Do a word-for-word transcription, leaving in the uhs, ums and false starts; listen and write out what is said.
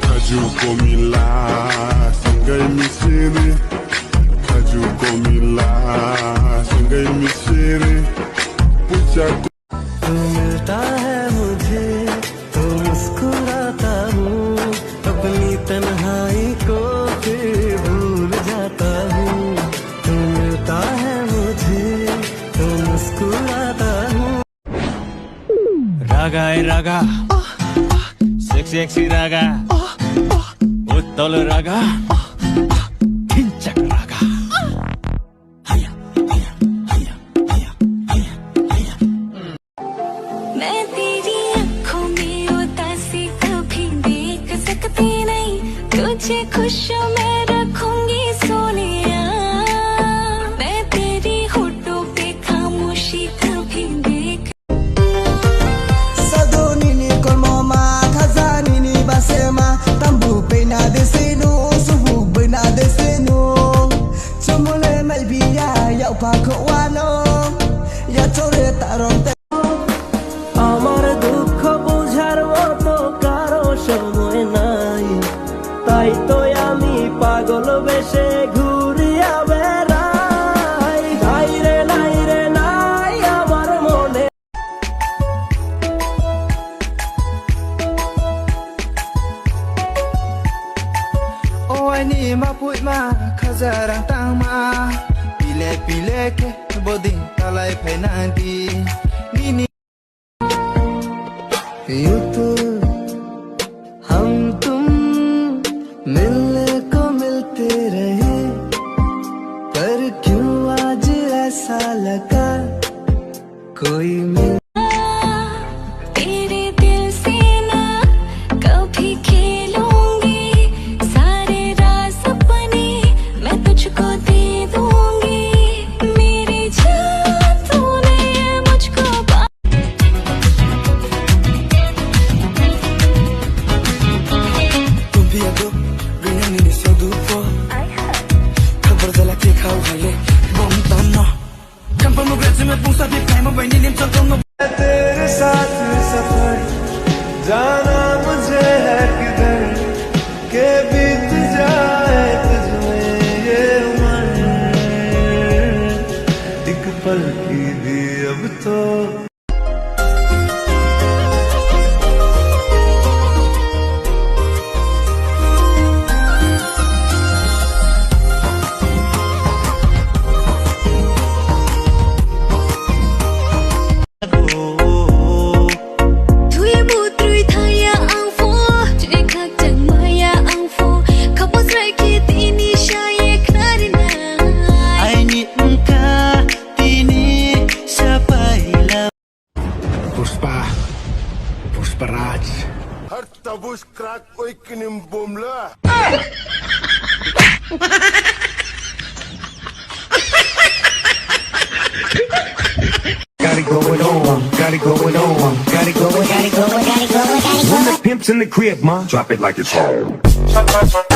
Khaju komila senggai misiri. Khaju komila senggai misiri. Pucha. तू मिलता है मुझे तो मुस्कुराता हूँ, अपनी तन्हाई को फिर भूल जाता हूँ। तू मिलता है मुझे तो मुस्कुराता हूँ। Raga, eh, raga. Sexy, sexy raga. Uttol raga. Kinchak raga. मैं तेरी आँखों में उदासी कभी देख सकती नहीं, तुझे खुश मैं रखूंगी सोनिया। मैं तेरी होठों पे खामोशी कभी देख Sado nini kolmo ma khaja nini basema, tambu peina de senu, subuk bena de senu. Chumule mai biya yau pa ko wano, ya chore tarong te. আমার দুঃখ বুঝার মতো কারো সময় নাই, তাই তো আমি পাগল বেশে ঘুরিয়া বেড়াই। নাই রে, নাই রে, নাই আমার মনে। O aini ma puima khajarang tangma, pile pile ke boding talai phainang di nini. यूं तो हम तुम मिलने को मिलते रहे, पर क्यों आज ऐसा लगा कोई मिल तेरे दिल से ना कभी खेलूंगी, सारे राज अपने मैं तुझको दे दूंगी, मेरी जान तूने मुझको बा- Kumbia do, ganya nini sodu po. Khabar jala ke khau hale, bom tam no. Kampamo graduate pungsa bhi kaimo bai nilim chol tongmo. तेरे साथ सफर जाना मुझे है किधर के बीत जाए तुझ में ये उम्र एक पल की भी अब तो। Thwi mutrwi thaya ang pho, chini khakchang maya ang pho, khapos rai khe tini shaye khnari nai. Aini wngkha tini sapaila. Pushpa, Pushparaj. Har tabush crack oi kinim bomla. Got it going on, got it going on, got it going, got it going, got it going. When the pimp's in the crib, ma, drop it like it's hot.